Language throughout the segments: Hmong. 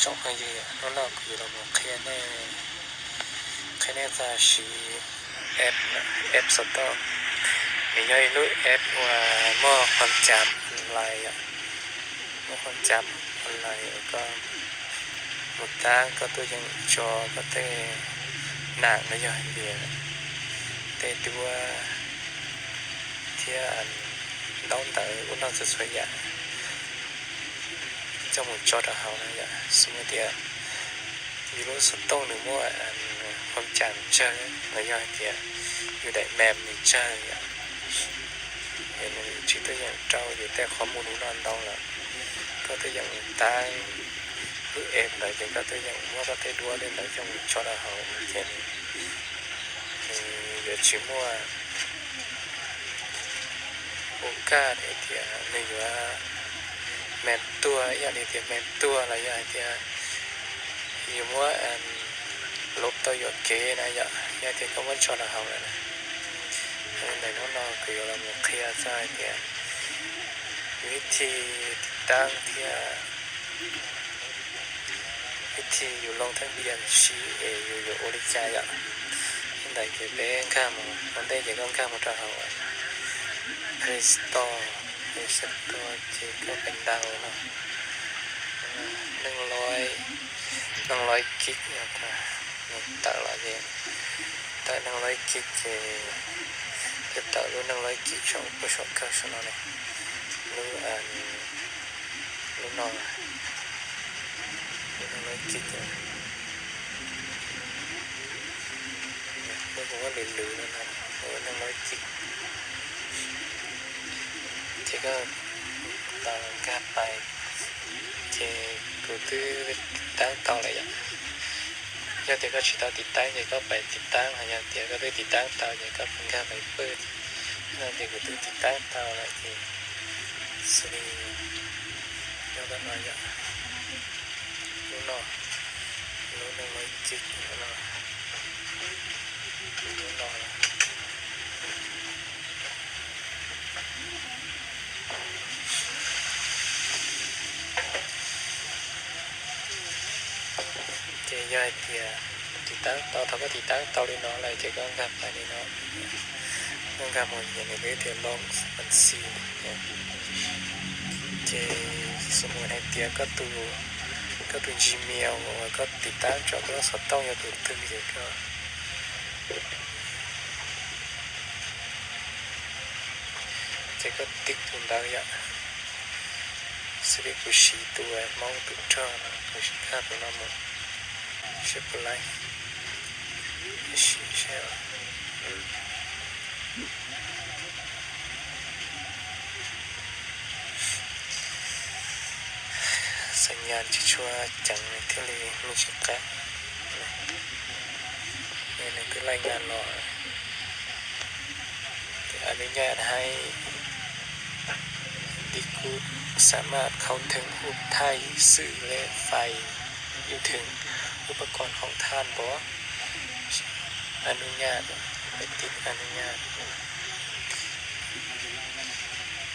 Tsoom phooj ywg, hnub no kuv yuav los mus qhia nej, qhia nej txog siv app, app xov tooj. Nws yog ib lub app uas muaj qhov cam online yom, muaj qhov cam online uas koj mus tab koj tuaj yeem tso koj tej nam los yog hais tias tej duab thiab ntaub ntawv ub no txhua txhua yam coj mus tso rau hauv no yom. Xws li tias yus lub xov tooj nws muaj qhov cam tsawg los yog hais tias yus daim mem nws tsawg yom, es nws tsis tuaj yeem rau yus tej qhov muag no ntau lawm. Koj tuaj yeem mus tab lub app ntawd ces koj tuaj yeem muab koj tej duab li ntawd coj mus tso rau hauv ces nws yuav tsis muaj ua kaj hais tias nws yuav mem tuag, ib yam li tias mem tuag los yog hais tias yus muab lub tau yuam kev na yom, yog tias koj muab tso rau hauv lawm na. Ntawm hnub no kuv yuav los mus qhia txog hais tias vib thi tiv taab thiab vib thi yus loo theeb npias si es yus yuav ua li cas yom. Ib ntawd ces peb nkag mus, ua ntej ces koj nkag mus rau hauv Play Store, Play Store ces koj pais ntaus no, Neej Loi, Neej Loi Kik, nws tawm los ces tawm Neej Loi Kik ces twb tawm lub Neej Loi Kik saum puag saum kawg saum no ne, lub, lub no, lub Neej Loi Kik, lub kuv muab lwm lwm no, lub Neej Loi Kik. Ces koj tau nkag pais, ces kuv twb tiv taab tau lawm yom. Yog tias koj tsis tau tiv taab ces koj pais tiv taab, yog tias koj twb tiv taab tau ces koj pais nkag pais pwj. No ces kuv twb tiv taab tau lawm ces xws li nyob rau no yom, lub no, lub Neej Loi Kik no, lub no. Ces yog hais tias tiv taab tau, thaum koj tiv taab tau li no lawm ces koj nkag pais li no, koj nkag mus ces nws pib tias load and see, ces xws li hais tias koj tus, koj tus Gmail uas koj tiv taab tso koj lub xov tooj yog tus twg ces koj, ces koj tiv tus ntawd yom. Xws li kuv siv tus Hmoob tus rog no, kuv siv nkag tus no mus seb puas laib. Siv seb. Xas nyas tsis tshua ceev thiaj li me ntsis qab. Nws twb laij nyas los. Tia nws nyas hais, Bi kub ສາມາດເຂົ້າເຖິງຮູບຖ່າຍ ຊື່ ແລະ ໄຟລ໌ ຢູ່ເທິງອຸປະກອນຂອງທ່ານບໍ່? ອະນຸຍາດ ໄປຕິດອະນຸຍາດ.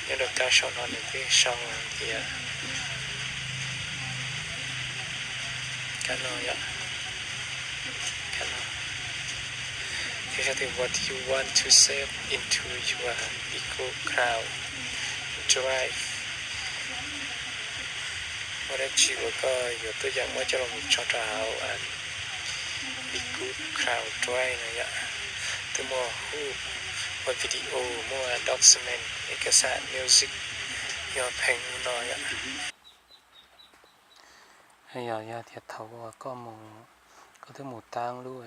Nyob rau kab sau no nws twb sau tias kab no yom, kab no. Thiab sau tias what you want to save into your Bi kub Cloud Drive. Muaj dab tsi uas koj yuav tuaj yeem muab coj los tso rau hauv Bi kub Cloud Drive no yom. Twb muaj hub, muaj video, muaj document, ເອກະສານ, music, yog pheej ub no yom. Yog, yog tias thaum uas koj mus, koj twb mus tab lub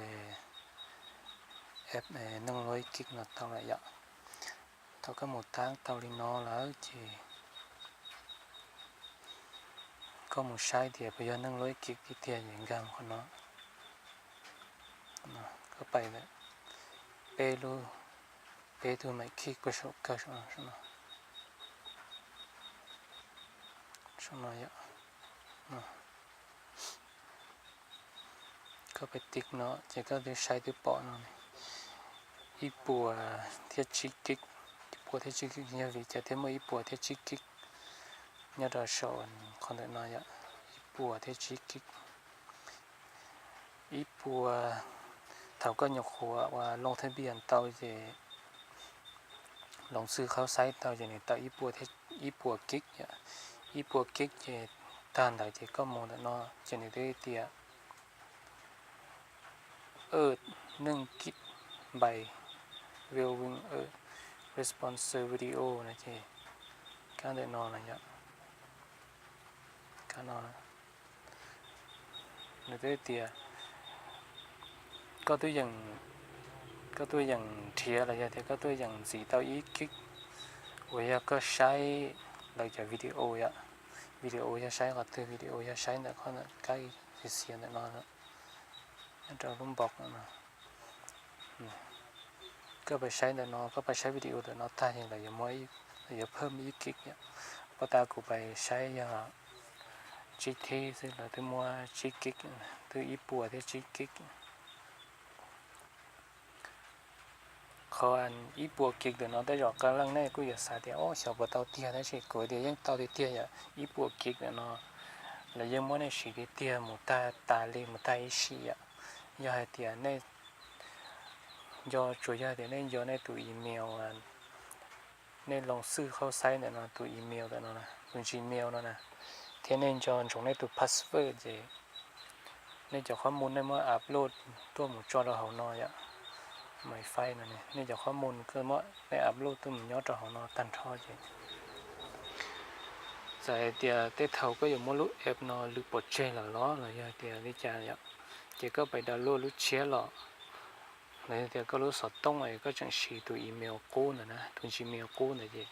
app Neej Loj Kik no tau lawm yom. Thaum koj mus tab tau li no lawm ces koj mus saib tias puas yog Neej Loj Kik tiag tiag ces nkag mus qhov no. Koj pais peb lub, peb tug maim khij puag saum kawg saum no, saum no yom. Koj pais tiv no ces koj twb saib twb pom no, ib puas thiab tsib kik, ib puas thiab tsib kik, yog vim cas thiaj muaj ib puas thiab tsib kik nyob rau saum qhov ntawm no yom. puas thiab tsib kib. Ib puas, thaum koj nyuam qhuav uas loo thab npias tau ces, loo xwb khaub xaib tau ces nws tau ib puas kib yom. Ib puas kib ces tag ntawd ces koj mus ntawm no ces nws twb tias, neej kib by viewing a response video no ces kab ntawm no no yom. Kab no nws twb tias koj tuaj yeem nrhiav los yog tias koj tuaj yeem ntxiv tau ib kib uas yog koj saib lawv cov video yom. Video yog saib qhov twg? Video yog saib ntawm qhov kab xiav xiav ntawm no, nyob rau lub npob no. Koj pais saib ntawm no, koj pais saib video ntawm no tag ces lawv yuav muab, lawv yuav phaj ib kib yom. Puag ta kuv pais saib yog tsib thib xwb, lawv twb muab tsib kib, twb ib puas thiab tsib kib. Qhov ib puas kib ntawm no tej zaum qee leej nej kuj yuav xav tias, o, xyov puas tau tiag, tab sis kuv tias yeej tau tiag tiag yom. Ib puas kib ntawm no lawv yeej muab nej siv tiag tiag mus tag tas li mus tag ib sim yom. Yog hais tias nej nco, tsuas yog tias nej nco nej tus email, nej loo xwb khaub xaib ntawm no tus email ntawm no, tus Gmail no na, thiab nej nco ntsoov nej tus password ces nej cov qhob mus nej muab upload tuaj mus tso rau hauv no yom. My Five no, nej cov qhob mus koj muab nej upload tuaj mus nyob rau hauv no tag nrho ces txawm hais tias tej thaum koj yuav muab lub app no lwm pov tseg lawm los los yog tias li cas yom, ces koj pais download lub tshiab los, los yog tias koj lub xov tooj es koj tseem siv tus email qub ntawd na, tus Gmail qub ntawd ces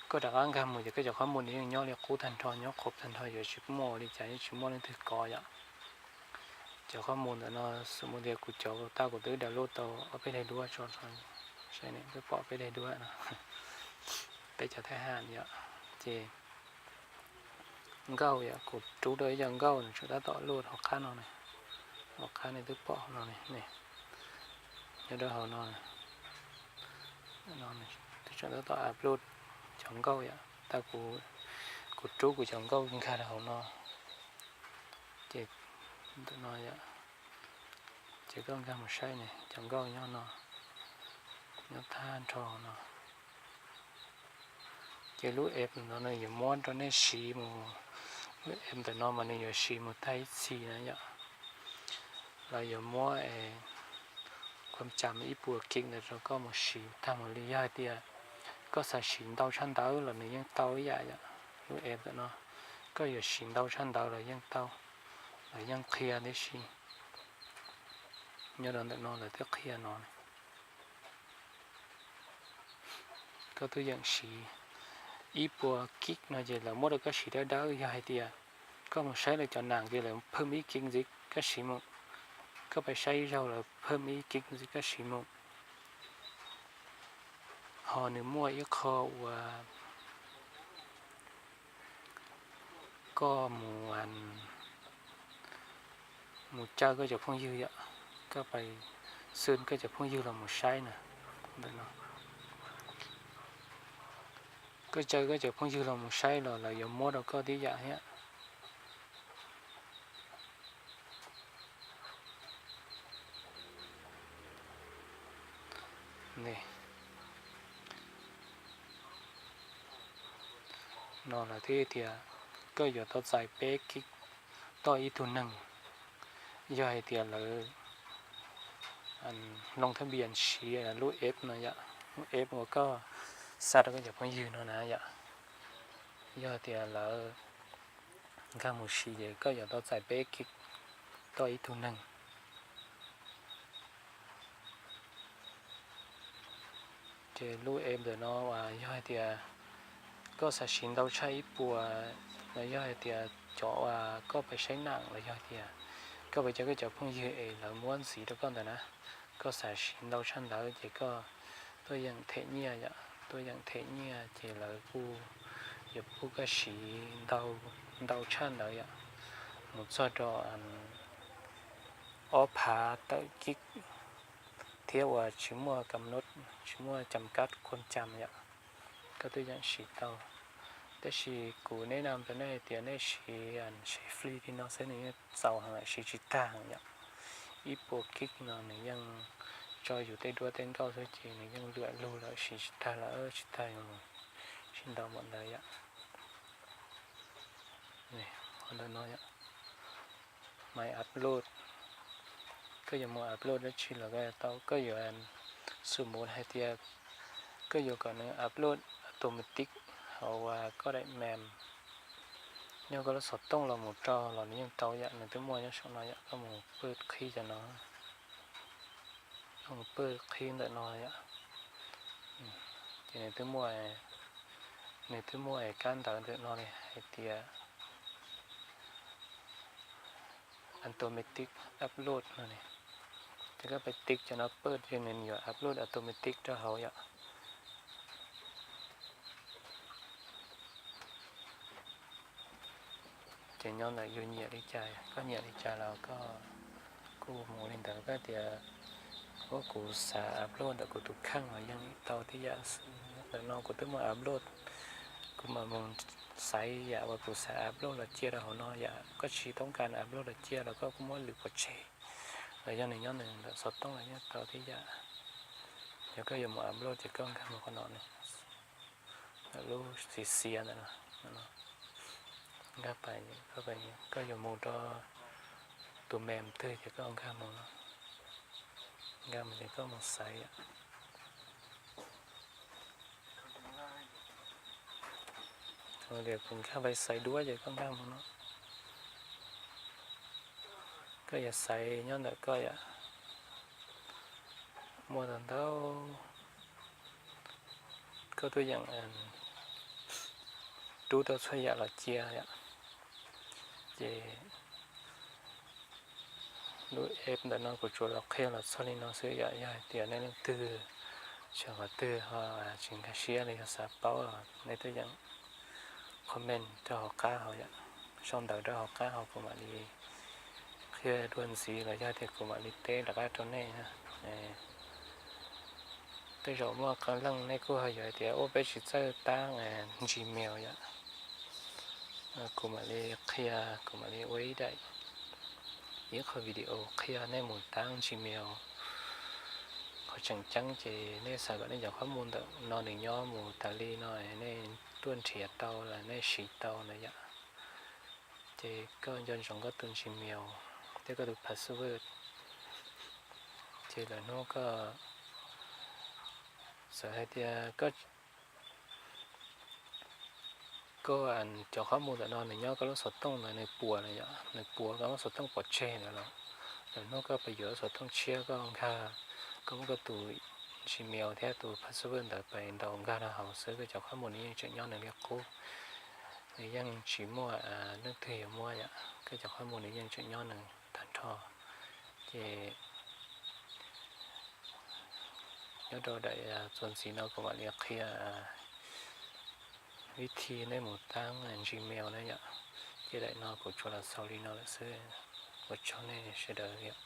koj rov qab nkag mus ces koj cov qhob mus nws yeej nyob li qub tag nrho, nyob qub tag nrho, yuav tsis muaj li cas, yeej tsis muaj leej twg kov yom. Cov qhob mus ntawm no, xws mus tias kuv cov tag kuv twb download tau ob peb daim duab tso, saib ne, twb pom peb daim duab no, peb cov thab ham yom. Ces nkauj yom, kuv rub rau ib co nkauj nws tseem tab tom luaj hauv qab no ne, hauv qab ne twb pom no ne, nyob rau hauv no, twb tseem tab tom upload cov nkauj yom, tag kuv rub kuv cov nkauj nkag rau hauv no. Ces ntawm no yom, ces koj nkag mus saib ne, cov nkauj nyob no, nyob tag nrho no. Ces lub app ntawm no nws yuav muab rau nej siv mus, lub app ntawm no mas nws yuav siv mus tag ib txhis na yom. Los yuav muab khuam tsam ib puas kib ntawd rau koj mus siv tag mus li. Yog hais tias koj xav siv ntau tshaj ntawd los nws yeej tau ib yam yom. Lub app ntawm no koj yuav siv ntau tshaj ntawd los yeej tau, los yeej qhia tib si. Nyob rau ntawm no lawv twb qhia no, koj tuaj yeem siv ib puas kib no ces lawv muab rau koj siv dawb dawb. Yog hais tias koj mus saib lawv cov nam ces lawv phaj ib kib ntxiv koj siv mus, koj pais saib ib zaug lawv phaj ib kib ntxiv koj siv mus. Ho nws muaj ib qho uas koj mus, mus caw koj cov phooj ywg yom, koj pais xwb koj cov phooj ywg los mus saib na, ntawm no. Koj caw koj cov phooj ywg los mus saib los lawv yuav muab rau koj tib yam thiab. No lawv thiaj tias koj yuav tau txais peb kib toj ib tug neeg. Yog hais tias lawv loo thab npias siv lub app no yom, lub app uas koj xa rau koj cov phooj ywg no na yom, yog tias lawv nkag mus siv ces koj yuav tau txais peb kib toj ib tug neeg. Ces lub app ntawm no uas yog hais tias koj xav siv ntau tshaj ib puas, los yog hais tias cov uas koj pais saib nam los yog tias koj pais cov, koj cov phooj ywg es lawv muab ntxiv rau koj ntawd na, koj xav siv ntau tshaj ntawd ces koj tuaj yeem them nyiaj yom, tuaj yeem them nyiaj ces lawv kuj yuav pub koj siv ntau tshaj ntawd yom, mus txog rau ob phav tawm kib thiab uas tsis muaj kam nod, tsis muaj cam kab khuam cam yom, koj tuaj yeem siv tau. Tab sis kuv neb nam rau nej hais tias nej siv, siv free li no xwb nws yeej txaus heev lawm, siv tsis tag yom. Ib puas kib no nws yeej tso yus tej duab tej nkauj xwb ces nws yeej luam lug lawm, siv tsis tag lawm, tsis tag yuav mus sib ntaus npaum ntawd yom. Ntawm no yom, My Upload, koj yuav mus upload dab tsi los koj tau, koj yuav, xws mus hais tias koj yuav kom nws upload automatic hauv koj daim mem, nyob koj lub xov tooj los mus rau los nws yeej tau yom. Nws twb muaj nyob saum no yom, koj mus pw qhib cov no, koj mus pw qhib ntawm no yom. Ces nws twb muaj, nws twb muaj kab ntawv ntawm no li hais tias automatic upload no ne. Ces koj pais tiv cov no pw ces nws yuav upload automatic rau hauv yom. Ces nyob ntawm yus nyiam li cas, koj nyiam li cas los koj kuj mus li ntawd. Koj tias, ua kuv xav upload ntawm kuv tus kheej los yeej tau tib yam. Ntawm no kuv twb muaj upload, kuv mam mus xaiv yam uas kuv xav upload los cia rau hauv no. Yam koj tsis toob kas upload los cia los koj kuj muab lwm pov tseg, los yog nws nyob nws ntawm xov tooj los yeej tau tib yam. Yog koj yuav mus upload ces koj nkag mus qhov no ne, ntawm lub xiav xiav ntawm no, nkag pais, koj yuav mus rau tus mem twg ces koj nkag mus no, nkag mus ces koj mus xaiv yom. Tias kuv nkag pais xaiv duab ces koj nkag mus no, koj yuav xaiv nyob ntawm koj yom. Muaj ntau ntau, koj tuaj yeem rub tau txhua yam los cia yom. Ces lub app ntawm no kuv tsuas los qhia los txog li no xwb yom. Yog hais tias nej leej twg, tseem qhov twg ho tsis nkag siab los yog xav paub los nej tuaj yeem comment rau hauv qab hauv yom, sau ntawv rau hauv qab hauv kuv mam li qhia dua ntxiv los yog tias kuv mam li teb lawv qab rau nej. Tej zaum muaj qee leej nej kuj ho yuav hais tias ua peb tsis txawj tab Gmail yom. Kuv mam li qhia, kuv mam li ua ib daim, ib qho video qhia nej mus tab Gmail. Qhov tseem ceeb ces nej xav kom nej cov qhob mus ntawm no nws nyob mus tas li no, nej tuaj nrhiav tau los nej siv tau na yom. Ces koj nco ntsoov koj tus Gmail thiab koj tus password. Ces lawm hnub koj txawm hais tias koj, koj cov qhob mus ntawm no nws nyob koj lub xov tooj ntawd nws puas na yom, nws puas koj lub xov tooj pov tseg ntawd los, lawm hnub koj pais yuav lub xov tooj tshiab koj nkag, koj muab koj tus Gmail thiab tus password ntawd pais ntaus nkag rau hauv xwb, koj cov qhob mus nws yeej tseem nyob nws li qub. Nws yeej tsis muaj leej twg yuav muab yom, koj cov qhob mus nws yeej tseem nyob nws tag nrho. Ces nyob rau daim txuas ntxiv no kuv mam li qhia vib thi nej mus tab Gmail na yom. Ces daim no kuv tsuas los xaus li no lawm xwb. Ua tsaug nej sawv daws yom.